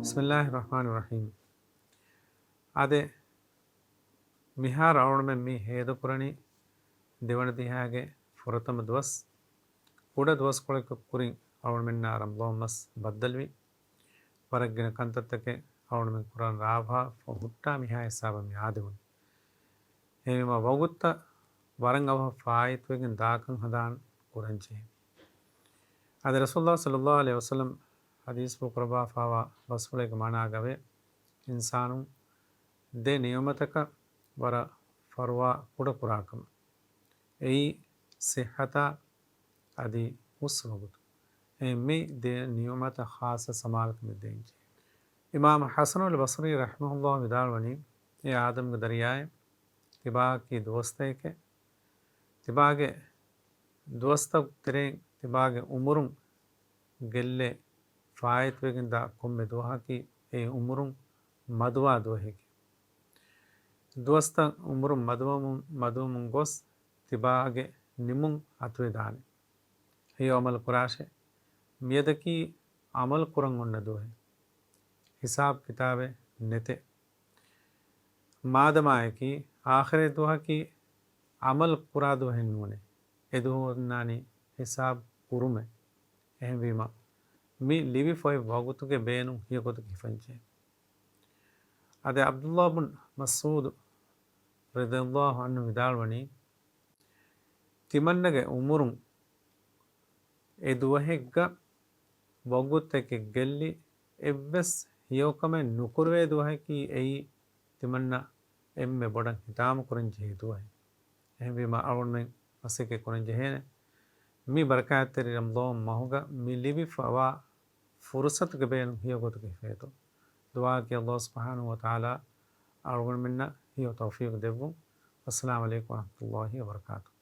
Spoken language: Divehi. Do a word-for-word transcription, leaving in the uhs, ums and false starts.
ބިސްމިއްލާހި ރަޙްމާނި ރަޙީމް. އާދެ، މިހާރު އަޅުގަނޑުމެން މި ހޭދަކުރަނީ ދެވަނަ ދިހާގެ ފުރަތަމަ ދުވަސް. ކުޑަ ދުވަސްކޮޅަކަށް ކުރިން އަޅުގަނޑުމެންނާ ރަމަޟާން މަސް ބައްދަލުވި. ވަރަށް ގިނަ ކަންތައްތަކެއް އަޅުގަނޑުމެން ކުރަން ރާވާފަ ހުއްޓާ މިހާ ހިސާބަށް މި އާދެވުނީ. އެހެންވީމަ ވަގުތުތައް ވަރަށް އަވަހަށް ފާއިތުވެގެން ދާކަން ހަނދާން ކުރަން ޖެހޭ. އަދި ރަސޫލުﷲ ޞައްލަﷲ ޢަލައިހި ވަސައްލަމް ޙަދީޘްފުޅު ކުރައްވާފައިވާ ބަސްފުޅެއްގެ މާނާގައި އިންސާނުން ދެ ނިޢުމަތަކަށް ވަރަށް ފަރުވާ ކުޑަކުރާކަމަށް. އެއީ ޞިއްޙަތާ އަދި ހުސް ވަގުތު. އެ މި ދެ ނިޢުމަތަށް ޚާއްޞަ ސަމާލުކަމެއް ދޭންޖެހޭ. އިމާމު ޙަސަނުލް ބަޞްރީ ރަޙިމަހުﷲ ވިދާޅުވަނީ، އޭ އާދަމްގެ ދަރިޔާއޭ، ތިބާއަކީ ދުވަސްތަކެކޭ. ތިބާގެ ދުވަސްތަކުގެ ތެރެއިން ތިބާގެ އުމުރުން ގެއްލެ ފާއިތުވެގެންދާ ކޮންމެ ދުވަހަކީ އެ އުމުރުން މަދުވާ ދުވަހެކޭ. ދުވަސްތައް އުމުރުން މަދުވަމުން، މަދުވަމުން ގޮސް ތިބާގެ ނިމުން އަތުވެދާނެ. ހެޔޮ ޢަމަލު ކުރާށޭ. މިއަދަކީ ޢަމަލު ކުރަން އޮންނަ ދުވަހެއް. ހިސާބު ކިތާބެއް ނެތޭ. މާދަމާއަކީ އާޚިރަތް ދުވަހަކީ ޢަމަލު ކުރާ ދުވަހެއް ނޫނޭ. އެ ދުވަހު އޮންނާނީ ހިސާބު ކުރުމެއް. އެހެންވީމަ، މި ލިބިފައި ވަގުތުގެ ބޭނުން ހިޔަކޮތަކަށް ހިފަންޖެހޭ. އަދި ޢަބްދުﷲ ބުން މަސްޢޫދު ރަޟިޔަﷲ ޢަންހު ވިދާޅުވަނީ، ތިމަންނަގެ އުމުރުން އެ ދުވަހެއްގަ ވަގުތެކެއް ގެއްލި އެއްވެސް ހެޔޮކަމެއް ނުކުރެވޭ ދުވަހަކީ އެއީ ތިމަންނަ އެންމެ ބޮޑަށް ހިތާމަކުރަން ޖެހޭ ދުވަހެއް. އެހެންވީމަ އަޅުގަނޑުމެން މަސައްކަތް ކުރަން ޖެހޭނެ މި ބަރަކާތްތެރި ރަމަޟާން މަހުގަ މި ލިބިފަވާ ފުރުޞަތުގެ ބޭނުން ހިޔަގޮތުގަ ހިފޭތޯ. ދުޢާއަކީ ﷲ ސުބްޙާނަހޫ ވަތަޢާލާ އަޅުގަނޑުމެންނަށް ހެޔޮ ތައުފީޤު ދެއްވުން. އައްސަލާމު ޢަލައިކުމް ވަރަޙްމަތުﷲ ވަބަރަކާތުހު.